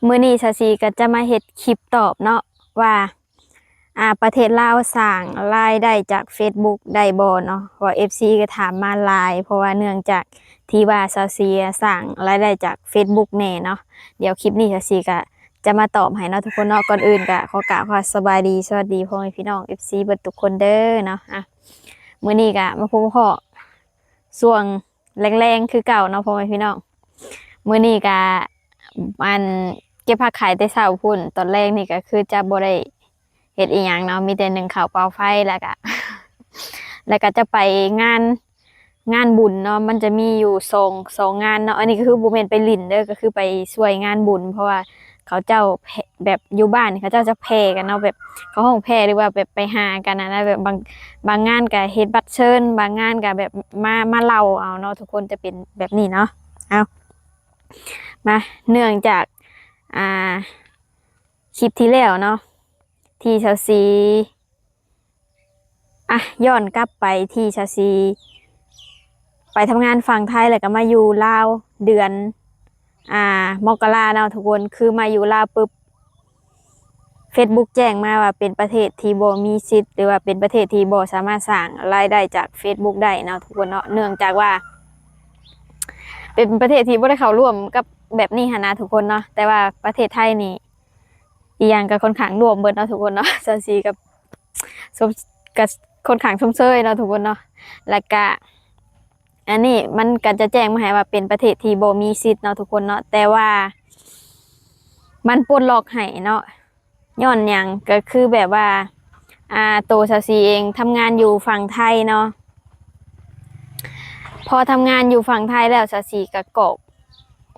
ມື້ນີ້ສາວສີກໍຈະມາເຮັດຄລິບຕອບເນາະ ວ່າ ອ່າ ປະເທດລາວສ້າງລາຍໄດ້ຈາກເຟສບຸກໄດ້ບໍ່ເນາະ ເພາະວ່າເອັຟຊີກໍຖາມມາຫຼາຍ ເພາະວ່າເນື່ອງຈາກທີ່ວ່າສາວສີສ້າງລາຍໄດ້ຈາກເຟສບຸກແດ່ເນາະ. ດຽວຄລິບນີ້ສາວສີກໍຈະມາຕອບໃຫ້ເນາະທຸກຄົນເນາະ. ກ່ອນອື່ນກໍຂໍກ່າວຄຳວ່າສະບາຍດີ ສະຫວັດດີພໍ່ແມ່ພີ່ນ້ອງເອັຟຊີເບິດທຸກຄົນເດີເນາະ. ອ່ະ ມື້ນີ້ກໍມາພົບພໍ້ຊ່ວງ ແລງໆ ຄືເກົ່າເນາະພໍ່ແມ່ພີ່ນ້ອງ. ມື້ນີ້ກະ ອັນ ເກັບຜັກຂາຍແຕ່ເຊົ້າພຸ້ນ ຕອນແລງນີ້ກະຄືຈະບໍ່ໄດ້ເຮັດອີ່ຫຍັງເນາະ ມີແຕ່ໜຶ້ງເຂົ້າເປົ່າໄຟ ແລ້ວກະ ແລ້ວກະຈະໄປງານ ງານບຸນເນາະ ມັນຈະມີຢູ່ສອງ ສອງງານເນາະ. ອັນນີ້ກະຄືບໍ່ແມ່ນໄປຫຼິ້ນເດີ ກະຄືໄປຊ່ວຍງານບຸນ ເພາະວ່າ ເຂົາເຈົ້າແຜ່ ແບບຢູ່ບ້ານເຂົາເຈົ້າຈະແຜ່ກັນເນາະ ແບບເຂົາຮ້ອງແຜ່ ຫຼືວ່າແບບໄປຫາກັນຫັ້ນນະ ແບບບາງ ບາງງານກະເຮັດບັດເຊີນ ບາງງານກະແບບມາ ມາເລົ່າເອົາເນາະ ທຸກຄົນຈະເປັນແບບນີ້ເນາະ. ເອົາ ມາ ເນື່ອງຈາກ ອ່າ ຄລິບທີ່ແລ້ວເນາະ ທີ່ສາວສີ ອ່ະ ຍ້ອນກັບໄປທີ່ສາວສີໄປທຳງານຝັ່ງໄທ ແລ້ວກໍມາຢູ່ລາວເດືອນ ອ່າ ມົກກະລາເນາະທຸກຄົນ. ຄືມາຢູ່ລາວປຶບ ເຟສບຸກແຈ້ງມາວ່າເປັນປະເທດທີ່ບໍ່ມີສິດ ຫຼືວ່າເປັນປະເທດທີ່ບໍ່ສາມາດສ້າງລາຍໄດ້ຈາກເຟສບຸກໄດ້ເນາະທຸກຄົນເນາະ. ເນື່ອງຈາກວ່າເປັນປະເທດທີ່ບໍ່ໄດ້ເຂົ້າຮ່ວມກັບແບບນີ້ຫັ້ນນະທຸກຄົນເນາະ. ແຕ່ວ່າປະເທດໄທນີ້ ອີ່ຫຍັງກໍຄ່ອນຂ້າງລວມເບິດເນາະທຸກຄົນເນາະ. ສາວສີກໍ ຊົມ ກໍຄ່ອນຂ້າງຊົມເຊີຍເນາະທຸກຄົນເນາະ. ແລ້ວກະ ອັນນີ້ມັນກໍຈະແຈ້ງມາໃຫ້ວ່າເປັນປະເທດທີ່ບໍ່ມີສິດເນາະທຸກຄົນເນາະ ແຕ່ວ່າມັນປົດລັອກໃຫ້ເນາະ. ຍ້ອນຫຍັງ? ກໍຄືແບບວ່າ ອ່າ ໂຕສາວສີເອງທຳງານຢູ່ຝັ່ງໄທເນາະ. ພໍທຳງານຢູ່ຝັ່ງໄທແລ້ວ ສາວສີກໍກອກ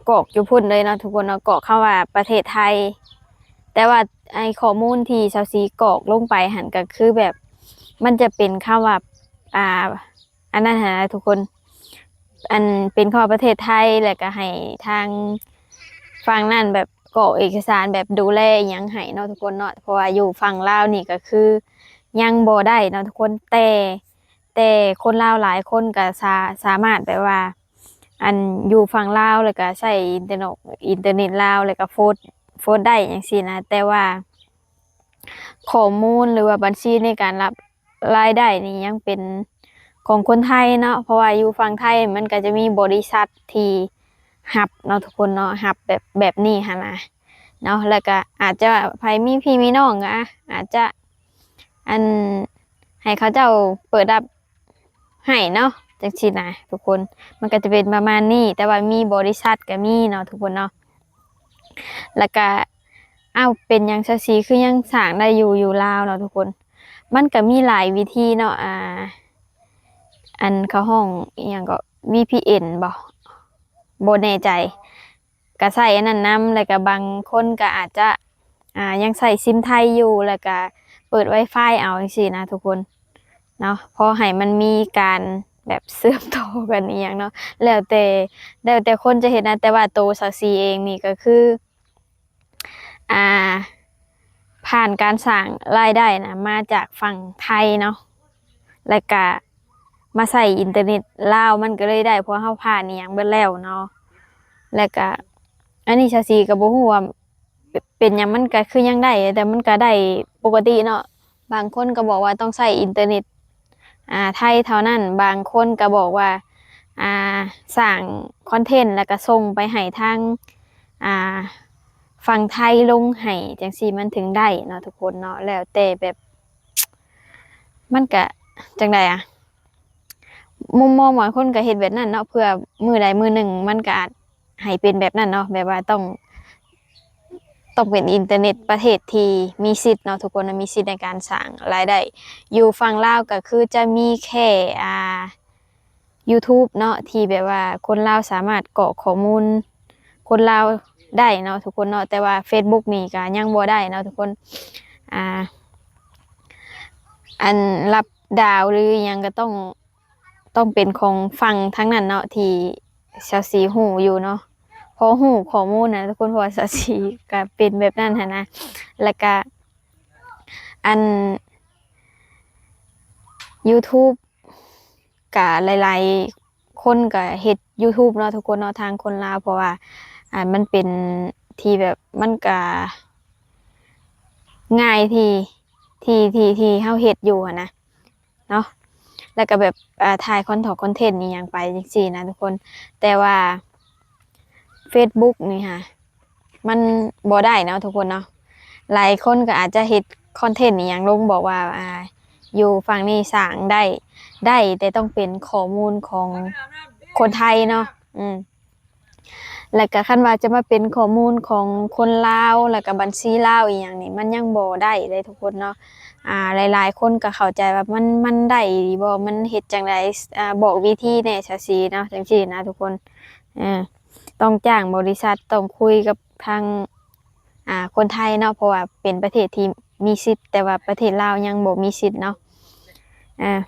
ກອກຢູ່ພຸ້ນເລີຍເນາະທຸກຄົນເນາະ ກອກຄຳວ່າປະເທດໄທ. ແຕ່ວ່າໄອ້ຂໍ້ມູນທີ່ສາວສີກອກລົງໄປຫັ້ນ ກໍຄືແບບ ມັນຈະເປັນຄຳວ່າ ອ່າ ອັນນັ້ນຫັ້ນນະທຸກຄົນ ອັນເປັນຄຳວ່າປະເທດໄທ ແລ້ວກໍໃຫ້ທາງຝັ່ງນັ້ນແບບກອກເອກະສານແບບດູແລອີ່ຫຍັງໃຫ້ເນາະທຸກຄົນເນາະ. ເພາະວ່າຢູ່ຝັ່ງລາວນີ້ກໍຄືຍັງບໍ່ໄດ້ເນາະທຸກຄົນ ແຕ່ ແຕ່ຄົນລາວຫຼາຍຄົນກໍສາ ສາມາດແບບວ່າ ອັນຢູ່ຝັ່ງລາວ ແລ້ວກໍໃຊ້ອິນເຕີເນັດ ອິນເຕີເນັດລາວ ແລ້ວກໍໂຟດ ໂຟດໄດ້ຈັ່ງຊີ້ນະ. ແຕ່ວ່າຂໍ້ມູນ ຫຼືວ່າບັນຊີໃນການຮັບລາຍໄດ້ນີ້ຍັງເປັນຂອງຄົນໄທເນາະ ເພາະວ່າຢູ່ຝັ່ງໄທມັນກໍຈະມີບໍລິສັດທີ່ຮັບເນາະທຸກຄົນເນາະ ຮັບແບບ ແບບນີ້ຫັ້ນນະເນາະ. ແລ້ວກໍອາດຈະໃຜມີພີ່ມີນ້ອງກໍອາດຈະ ອັນ ໃຫ້ເຂົາເຈົ້າເປີດຮັບໃຫ້ເນາະ ຈັ່ງຊີ້ນະທຸກຄົນ ມັນກໍຈະເປັນປະມານນີ້. ແຕ່ວ່າມີບໍລິສັດກໍມີເນາະທຸກຄົນເນາະ. ແລ້ວກະ ອ້າວ ເປັນຫຍັງສາວສີຄືຍັງສ້າງໄດ້ຢູ່ ຢູ່ລາວເນາະທຸກຄົນ? ມັນກະມີຫຼາຍວິທີເນາະ ອ່າ ອັນເຂົາຮ້ອງອີ່ຫຍັງເກາະ ວີພີເອັນ ບໍ່ ບໍ່ແນ່ໃຈ ກະໃຊ້ອັນນັ້ນນຳ ແລ້ວກະບາງຄົນກະອາດຈະ ອ່າ ຍັງໃຊ້ຊິມໄທຢູ່ ແລ້ວກະເປີດວາຍຟາຍເອົາຈັ່ງຊີ້ນະທຸກຄົນເນາະ ພໍໃຫ້ມັນມີການແບບເຊື່ອມຕໍ່ກັນອີ່ຫຍັງເນາະ ແລ້ວແຕ່ ແລ້ວແຕ່ຄົນຈະເຮັດນະ. ແຕ່ວ່າໂຕສາວສີເອງນີ້ກໍຄື ອ່າ ຜ່ານການສ້າງລາຍໄດ້ນະ ມາຈາກຝັ່ງໄທເນາະ ແລ້ວກະມາໃຊ້ອິນເຕີເນັດລາວ ມັນກໍເລີຍໄດ້ ເພາະເຮົາຜ່ານອີ່ຫຍັງເບິດແລ້ວເນາະ. ແລ້ວກະ ອັນນີ້ສາວສີກໍບໍ່ຮູ້ວ່າ ເປັນຫຍັງ ມັນກະຄືຍັງໄດ້ ແຕ່ມັນກະໄດ້ປົກກະຕິເນາະ. ບາງຄົນກໍບອກວ່າຕ້ອງໃຊ້ອິນເຕີເນັດ ອ່າ ໄທເທົ່ານັ້ນ ບາງຄົນກໍບອກວ່າ ອ່າ ສ້າງຄອນເທັນ ແລ້ວກໍສົ່ງໄປໃຫ້ທາງ ອ່າ ຝັ່ງໄທລົງໃຫ້ ຈັ່ງຊີ້ມັນເຖິງໄດ້ເນາະທຸກຄົນເນາະ. ແລ້ວແຕ່ແບບ ມັນກະຈັ່ງໃດອະ ມຸມມອງບາງຄົນກໍເຮັດແບບນັ້ນເນາະ ເພື່ອມື້ໃດມື້ໜຶ່ງມັນກໍອາດໃຫ້ເປັນແບບນັ້ນເນາະ ແບບວ່າຕ້ອງ ຕ້ອງເປັນອິນເຕີເນັດປະເທດທີ່ມີສິດເນາະ ທຸກຄົນນະມີສິດໃນການສ້າງລາຍໄດ້. ຢູ່ຝັ່ງລາວກໍຄືຈະມີແຄ່ ອ່າ ຢູທູບເນາະ ທີ່ແບບວ່າຄົນລາວສາມາດກອກຂໍ້ມູນຄົນລາວໄດ້ເນາະທຸກຄົນເນາະ ແຕ່ວ່າເຟສບຸກນີ້ກໍຍັງບໍ່ໄດ້ເນາະທຸກຄົນ. ອ່າ ອັນຮັບດາວ ຫຼື ອີ່ຫຍັງກໍຕ້ອງ ຕ້ອງເປັນຂອງຝັ່ງທາງນັ້ນເນາະ ທີ່ສາວສີຮູ້ຢູ່ເນາະ ພໍຮູ້ຂໍ້ມູນນະທຸກຄົນ ເພາະວ່າສາວສີກໍເປັນແບບນັ້ນຫັ້ນນະ. ແລ້ວກະ ອັນ ຢູທູບ ກະຫຼາຍໆຄົນກະເຮັດຢູທູບເນາະທຸກຄົນເນາະ ທາງຄົນລາວ ເພາະວ່າ ອ່າ ມັນເປັນ ທີ່ແບບມັນກະງ່າຍທີ່ ທີ່ ທີ່ ທີ່ເຮົາເຮັດຢູ່ຫັ້ນນະເນາະ ແລ້ວກະແບບ ອ່າ ຖ່າຍຄອນເທັນ ຄອນເທັນອີ່ຫຍັງໄປຈັ່ງຊີ້ນະທຸກຄົນ. ແຕ່ວ່າເຟສບຸກນີ້ຫາ ມັນບໍ່ໄດ້ເນາະທຸກຄົນເນາະ. ຫຼາຍຄົນກໍອາດຈະເຮັດຄອນເທັນອີ່ຫຍັງລົງ ບອກວ່າ ອ່າ ຢູ່ຝັ່ງນີ້ສ້າງໄດ້ ໄດ້ ແຕ່ຕ້ອງເປັນຂໍ້ມູນຂອງຄົນໄທເນາະ. ອືມ ແລ້ວກໍຄັນວ່າຈະມາເປັນຂໍ້ມູນຂອງຄົນລາວ ແລ້ວກໍບັນຊີລາວອີ່ຫຍັງນີ້ ມັນຍັງບໍ່ໄດ້ເດ້ທຸກຄົນເນາະ. ອ່າ ຫຼາຍໆຄົນກໍເຂົ້າໃຈວ່າມັນ ມັນໄດ້ອີ່ຫຼີບໍ່ ມັນເຮັດຈັ່ງໃດ ອ່າ ບອກວິທີແດ່ ຊາວຊີເນາະ ຈັ່ງຊີ້ນະທຸກຄົນ. ເອີ ຕ້ອງຈ້າງບໍລິສັດ ຕ້ອງຄຸຍກັບທາງ ອ່າ ຄົນໄທເນາະ ເພາະວ່າເປັນປະເທດທີ່ມີສິດ ແຕ່ວ່າປະເທດລາວຍັງບໍ່ມີສິດເນາະ. ອ່າ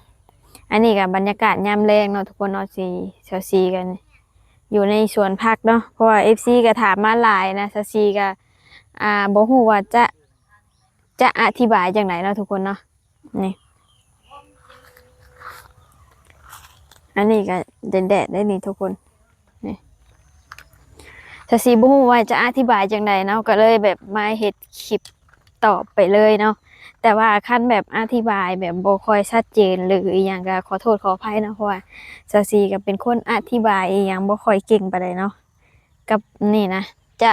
ອັນນີ້ກໍບັນຍາກາດຍາມແລງເນາະທຸກຄົນເນາະ ຊາວຊີກັນຢູ່ໃນສວນຜັກເນາະ ເພາະວ່າເອັຟຊີກໍຖາມມາຫຼາຍນະ ຊາວຊີກໍ ອ່າ ບໍ່ຮູ້ວ່າຈະ ຈະອະທິບາຍຈັ່ງໃດເນາະທຸກຄົນເນາະ. ນີ້ ອັນນີ້ກໍແດດໆເດ້ນີ້ທຸກຄົນ ນີ້ ຊາວຊີບໍ່ຮູ້ວ່າຈະອະທິບາຍຈັ່ງໃດເນາະ ກໍເລີຍແບບມາເຮັດຄລິບຕອບໄປເລີຍເນາະ. ແຕ່ວ່າຄັນແບບອະທິບາຍແບບບໍ່ຄ່ອຍຊັດເຈນ ຫຼື ອີ່ຫຍັງ ກໍຂໍໂທດຂໍອະໄພເນາະ ເພາະວ່າຊາວຊີກໍເປັນຄົນອະທິບາຍອີ່ຫຍັງບໍ່ຄ່ອຍເກັ່ງປານໃດເນາະ. ກັບນີ້ນະ ຈະ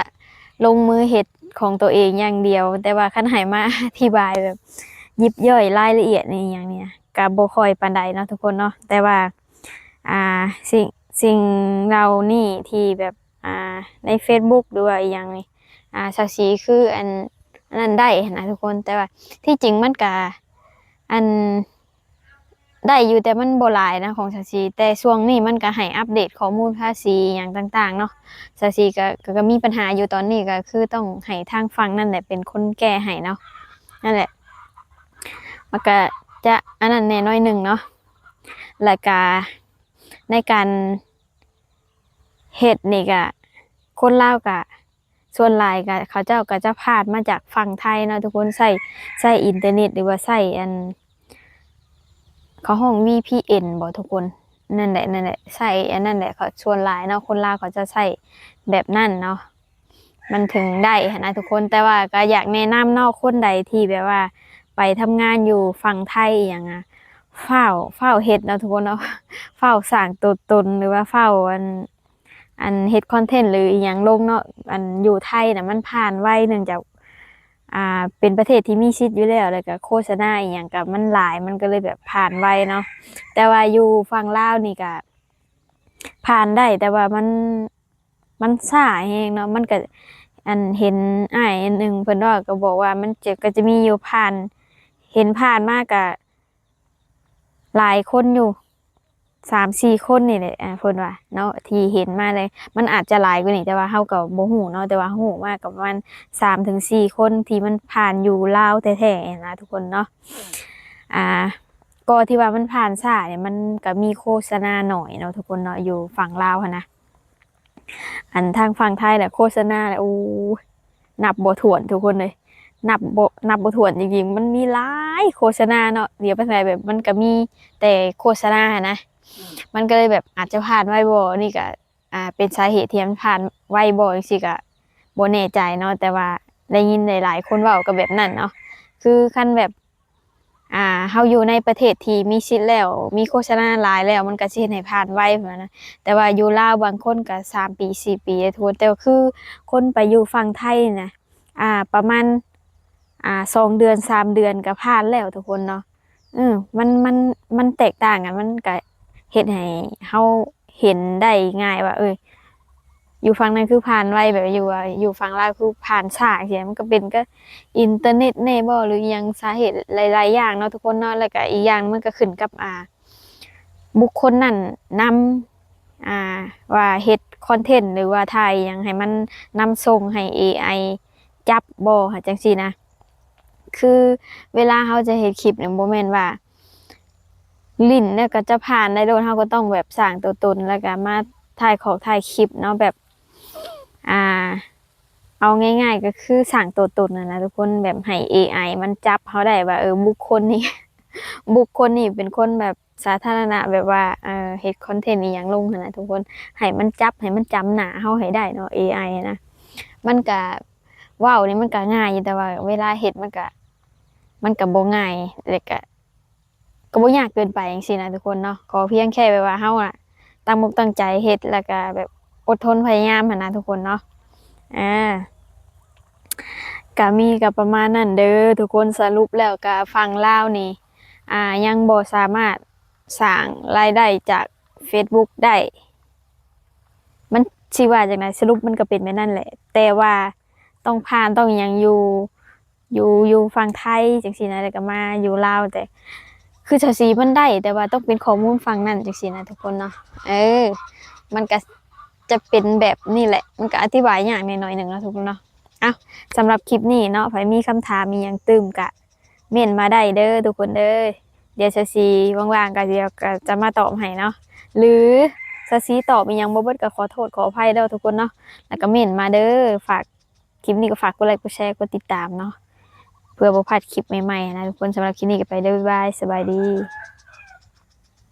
ລົງມືເຮັດຂອງໂຕເອງຢ່າງດຽວ ແຕ່ວ່າຄັນໃຫ້ມາອະທິບາຍແບບຢິບຍ່ອຍລາຍລະອຽດອີ່ຫຍັງນີ້ນະ ກະບໍ່ຄ່ອຍປານໃດເນາະທຸກຄົນເນາະ. ແຕ່ວ່າ ອ່າ ສິ່ງ ສິ່ງເຫຼົ່ານີ້ທີ່ແບບ ອ່າ ໃນເຟສບຸກ ຫຼືວ່າອີ່ຫຍັງນີ້ ອ່າ ຊາວຊີຄືອັນ ອັນນັ້ນໄດ້ຫັ້ນນະທຸກຄົນ. ແຕ່ວ່າທີ່ຈິງມັນກະ ອັນ ໄດ້ຢູ່ ແຕ່ມັນບໍ່ຫຼາຍນະຂອງຊາວຊີ. ແຕ່ຊ່ວງນີ້ມັນກະໃຫ້ອັບເດດຂໍ້ມູນພາສີຫຍັງຕ່າງໆເນາະ. ຊາວຊີກະ ກະ ກະມີປັນຫາຢູ່ຕອນນີ້ ກະຄືຕ້ອງໃຫ້ທາງຝັ່ງນັ້ນແຫຼະເປັນຄົນແກ້ໃຫ້ເນາະ. ນັ້ນແຫຼະ ມັນກະຈະອັນນັ້ນແດ່ໜ້ອຍໜຶ່ງເນາະ. ແລ້ວກະໃນການເຮັດນີ້ກະ ຄົນລາວກະ ສ່ວນຫຼາຍກະ ເຂົາເຈົ້າກະຈະຜ່ານມາຈາກຝັ່ງໄທເນາະທຸກຄົນ ໃຊ້ ໃຊ້ອິນເຕີເນັດ ຫຼືວ່າໃຊ້ອັນ ເຂົາຮ້ອງ ວີພີເອັນ ບໍທຸກຄົນ? ນັ້ນແຫຼະ ນັ້ນແຫຼະ ໃຊ້ອັນນັ້ນແຫຼະ ເຂົາ ສ່ວນຫຼາຍເນາະ ຄົນລາວເຂົາຈະໃຊ້ແບບນັ້ນເນາະ ມັນເຖິງໄດ້ຫັ້ນນະທຸກຄົນ. ແຕ່ວ່າກະຢາກແນະນຳເນາະ ຄົນໃດທີ່ແບບວ່າໄປທຳງານຢູ່ຝັ່ງໄທອີ່ຫຍັງອະ ຟ້າວ ຟ້າວເຮັດເນາະທຸກຄົນເນາະ ຟ້າວສ້າງຕົວຕົນ ຫຼືວ່າຟ້າວອັນ ອັນເຮັດຄອນເທັນ ຫຼື ອີ່ຫຍັງລົງເນາະ ອັນຢູ່ໄທນະມັນຜ່ານໄວ ເນື່ອງຈາກ ອ່າ ເປັນປະເທດທີ່ມີສິດຢູ່ແລ້ວ ແລ້ວກະໂຄສະນາອີ່ຫຍັງກະມັນຫຼາຍ ມັນກະເລີຍແບບຜ່ານໄວເນາະ. ແຕ່ວ່າຢູ່ຝັ່ງລາວນີ້ກະຜ່ານໄດ້ ແຕ່ວ່າມັນ ມັນຊ້າແຮງເນາະ ມັນກະ ອັນເຫັນອ້າຍອັນໜຶ່ງເພິ່ນເວົ້າ ກະບອກວ່າມັນຈະ ກະຈະມີຢູ່ຜ່ານ ເຫັນຜ່ານມາກະ ຫຼາຍຄົນຢູ່ ສາມສີ່ຄົນນີ້ແຫຼະ ອ່າ ເພິ່ນວ່າເນາະ ທີ່ເຫັນມາເລີຍ ມັນອາດຈະຫຼາຍກວ່ານີ້ ແຕ່ວ່າເຮົາກໍບໍ່ຮູ້ເນາະ ແຕ່ວ່າເຮົາຮູ້ມາກໍປະມານສາມເຖິງສີ່ຄົນ ທີ່ມັນຜ່ານຢູ່ລາວແທ້ໆນະທຸກຄົນເນາະ. ອ່າ ກໍທີ່ວ່າມັນຜ່ານຊ້ານີ້ ມັນກໍມີໂຄສະນາໜ້ອຍເນາະທຸກຄົນເນາະ ຢູ່ຝັ່ງລາວຫັ້ນນະ. ອັນທາງຝັ່ງໄທແຫຼະ ໂຄສະນາແຫຼະ ໂອ້ ນັບບໍ່ຖ້ວນທຸກຄົນເອີຍ ນັບບໍ່ ນັບບໍ່ຖ້ວນຈິງໆ ມັນມີຫຼາຍໂຄສະນາເນາະ ຫຼຽວໄປທາງໃດແບບມັນກະມີແຕ່ໂຄສະນາຫັ້ນນະ ມັນກະເລີຍແບບອາດຈະຜ່ານໄວບໍ່ ນີ້ກະ ອ່າ ເປັນສາເຫດທີ່ມັນຜ່ານໄວບໍ່ ຈັ່ງຊີ້ກະບໍ່ແນ່ໃຈເນາະ ແຕ່ວ່າໄດ້ຍິນຫຼາຍໆຄົນເວົ້າກະແບບນັ້ນເນາະ ຄືຄັນແບບ ອ່າ ເຮົາຢູ່ໃນປະເທດທີ່ມີສິດແລ້ວ ມີໂຄສະນາຫຼາຍແລ້ວ ມັນກະຊິເຮັດໃຫ້ຜ່ານໄວຫັ້ນນະ ແຕ່ວ່າຢູ່ລາວບາງຄົນກະສາມປີ ສີ່ປີເດ້ທຸກຄົນ ແຕ່ວ່າຄືຄົນໄປຢູ່ຝັ່ງໄທນະ ອ່າ ປະມານ ອ່າ ສອງເດືອນ ສາມເດືອນກະຜ່ານແລ້ວທຸກຄົນເນາະ. ເອີ ມັນ ມັນ ມັນແຕກຕ່າງກັນ ມັນກະເຮັດໃຫ້ເຮົາ ເຫັນໄດ້ງ່າຍວ່າ ເອີ ຢູ່ຝັ່ງນັ້ນຄືຜ່ານໄວ ແບບຢູ່ ຢູ່ຝັ່ງລາວຄືຜ່ານຊ້າ ຈັ່ງຊີ້ ມັນກະເປັນກະອິນເຕີເນັດແດ່ບໍ ຫຼືອີ່ຫຍັງ ສາເຫດຫຼາຍໆຢ່າງເນາະທຸກຄົນເນາະ ແລ້ວກະອີກຢ່າງມັນກະຂຶ້ນກັບ ອ່າ ບຸກຄົນນັ້ນນຳ ອ່າ ວ່າເຮັດຄອນເທັນ ຫຼືວ່າຖ່າຍຫຍັງໃຫ້ມັນນຳສົ່ງໃຫ້ເອໄອຈັບບໍ່ ຈັ່ງຊີ້ນະ. ຄືເວລາເຮົາຈະເຮັດຄລິບນີ້ ບໍ່ແມ່ນວ່າຫຼິ້ນແລ້ວກໍຈະຜ່ານໄດ້ໂລດ ເຮົາກໍຕ້ອງແບບສ້າງຕົວຕົນ ແລ້ວກໍມາຖ່າຍຂອກຖ່າຍຄລິບເນາະ ແບບ ອ່າ ເອົາງ່າຍໆກໍຄືສ້າງຕົວຕົນຫັ້ນນະທຸກຄົນ ແບບໃຫ້ເອໄອມັນຈັບເຮົາໄດ້ວ່າ ເອີ ບຸກຄົນນີ້ ບຸກຄົນນີ້ເປັນຄົນແບບ ສາທາລະນະ ແບບວ່າ ເອີ ເຮັດຄອນເທັນອີ່ຫຍັງລົງຫັ້ນນະທຸກຄົນ ໃຫ້ມັນຈັບ ໃຫ້ມັນຈຳໜ້າເຮົາໃຫ້ໄດ້ເນາະ ເອໄອນະ. ມັນກະ ເວົ້ານີ້ມັນກະງ່າຍຢູ່ ແຕ່ວ່າເວລາເຮັດມັນກະ ມັນກະບໍ່ງ່າຍ ແລ້ວກະ ກໍບໍ່ຍາກເກີນໄປຈັ່ງຊີ້ນະທຸກຄົນເນາະ. ຂໍພຽງແຄ່ແບບວ່າເຮົາອະຕັ້ງອົກຕັ້ງໃຈເຮັດ ແລ້ວກະແບບອົດທົນພະຍາຍາມຫັ້ນນະທຸກຄົນເນາະ. ອາ ກະມີກະປະມານນັ້ນເດີທຸກຄົນ. ສະຫຼຸບແລ້ວກະຝັ່ງລາວນີ້ ອາ ຍັງບໍ່ສາມາດສ້າງລາຍໄດ້ຈາກເຟສບຸກໄດ້. ມັນຊິວ່າຈັ່ງໃດ? ສະຫຼຸບມັນກະເປັນແບບນັ້ນແຫຼະ ແຕ່ວ່າຕ້ອງຜ່ານຕ້ອງຫຍັງຢູ່ ຢູ່ ຢູ່ຝັ່ງໄທຈັ່ງຊີ້ນະ ແລ້ວກໍມາຢູ່ລາວ. ແຕ່ຄືຊາວຊີມັນໄດ້ ແຕ່ວ່າຕ້ອງເປັນຂໍ້ມູນຝັ່ງນັ້ນຈັ່ງຊີ້ນະທຸກຄົນເນາະ. ເອີ ມັນກໍຈະເປັນແບບນີ້ແຫຼະ ມັນກໍອະທິບາຍຍາກແດ່ໜ້ອຍໜຶ່ງເນາະທຸກຄົນເນາະ. ເອົ້າ ສຳລັບຄລິບນີ້ເນາະ ໃຜມີຄຳຖາມອີ່ຫຍັງຕື່ມກະເມັ້ນມາໄດ້ເດີທຸກຄົນເດີ. ດຽວຊາວຊີວ່າງໆ ກໍດຽວກໍຈະມາຕອບໃຫ້ເນາະ ຫຼືຊາວຊີຕອບອີ່ຫຍັງບໍ່ເບິດກໍຂໍໂທດຂໍອະໄພເດີທຸກຄົນເນາະ. ແລ້ວກໍເມັ້ນມາເດີ ຝາກ ຄລິບນີ້ກໍຝາກກົດໄລກົດແຊກົດຕິດຕາມເນາະ ເພື່ອບໍ່ພາດຄລິບໃໝ່ໆນະທຸກຄົນ. ສຳລັບຄລິບນີ້ກໍໄປເດີ ບາຍບາຍ ສະບາຍດີ.